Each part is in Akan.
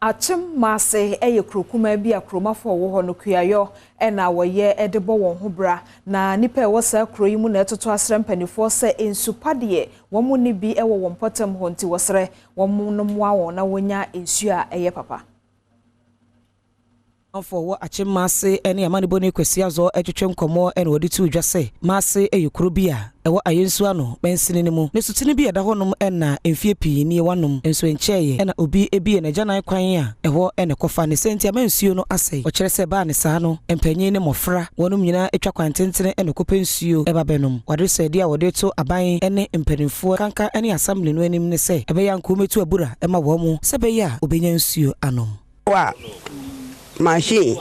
Akyem Maase yɛ kuro kumaa bi a kuromafoɔ a wɔwɔ hɔ no kuayɔ na wɔyɛ de bɔ wɔn ho bra. Na nnipa a ɛwɔ saa kuro yi mu na ɛtoto asrɛ mpanimfoɔ sɛ nsu pa deɛ wɔn nni bi wɔ wɔn mpɔtam hɔ nti wɔsrɛ wɔn no mmoa wɔn na wɔnya nsuo a ɛyɛ papa. Amanfoɔ a wɔwɔ Akyem Maase ne Amanebɔni Kwasi Azor retwetwe nkɔmmɔ na wɔde too dwa sɛ Maase yɛ kuro bi a ɛwɔ Ayensu ano mansini no mu. Ne sutene bi a ɛda hɔnom na mfeɛ pii nie wɔanom nso ɛnkyɛeɛ na obi bue n'agyanan kwan a ɛhɔ na ɛkɔfa. Ne sɛ nti ama nsuo no asɛe. Ɔkyerɛ sɛ ɛbaa no saa no, mpanin ne mmɔfra, wɔnom nyinaa twa kwan tentene na ɛkɔpɛ nsuo ba bɛnom. W'adesrɛdeɛ a wɔde reto aban ne mpanimfoɔ kanka ne assembly no anim ne sɛ ɛbɛyɛ a nka wɔmmɛtu abura ma wɔn sɛ ɛbɛyɛ a wɔbɛnya nsuo anom. A machine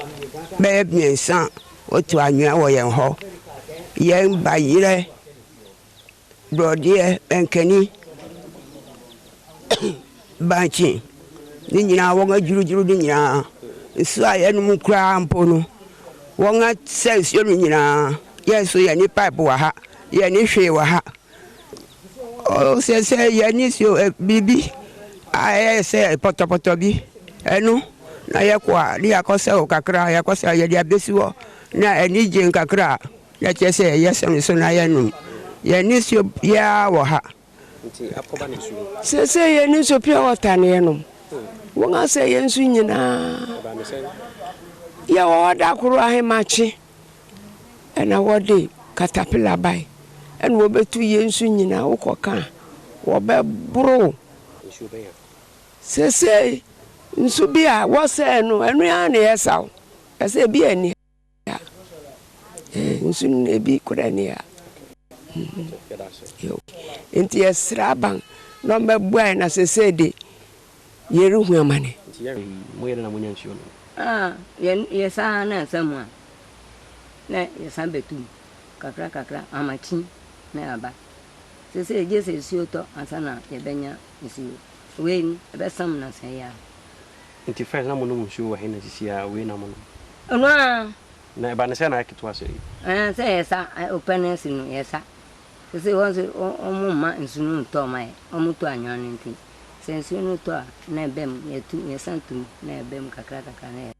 bɛyɛ mmiɛnsa wɔtu anwea wɔ yɛn hɔ. Yɛn bayerɛ, borɔdeɛ, mankani, bankye ne nyinaa wɔn adwurudwuru ne nyinaa. Nsuo a yɛnom koraa mpo no, wɔn asɛ nsuo no nyinaa. Yɛn nso yɛne pipe wɔ ha, yɛne hwee wɔ ha. Ɔsɛ sɛ yɛne nsuo biribi a ɛyɛ sɛ pɔtɔpɔtɔ bi ɛno na yɛkɔ a ne yɛakɔsɛ kakra yɛakɔsɛ yɛde abɛsi hɔ na ani gye nkakra a na kyerɛ sɛ yɛsɛ no so na yɛnom. Yɛne nsuo biara wɔ ha. Sese yɛn nsuo pure water ne yɛnom. Wɔn asɛ yɛn nso nyinaa. Yɛwɔ hɔ da koro ahemakye ɛna wɔde caterpillar bae ɛna wɔbɛtu yɛn nso nyinaa wokɔ ka a wɔbɛboro. Sese nsu bi a wɔsɛɛ no ɛno ara na yɛsaw ɛsɛ ebi ani ha nsu no ebi kora ni ha nti yɛsrɛ aban na ɔmbɛboa yɛn na sese de yɛrehu amane. Ah, yɛ saa na nsa mu a na yɛsan bɛtum kakra kakra amakyi na aba sese gye sɛ nsuo tɔ ansa na yɛbɛnya nsuo wei no ɛbɛsam na sɛ yɛ a. Nti first na monom nsuo wɔ he na sisi a wei na monom? Ɔno a. Na ɛba ne sɛ na ayɛ ketewa sɛ yi? Ɛɛ, sɛ yɛsa ɔpɛ no asi no yɛsa sese wɔn nso ɔmo mma nsu no ntɔ ma yɛ ɔmo tɔ anwea no nti sɛ nsuo no tɔ a na ɛbɛm yɛtu yɛsan tum na ɛbɛm kakra kakra na yɛ.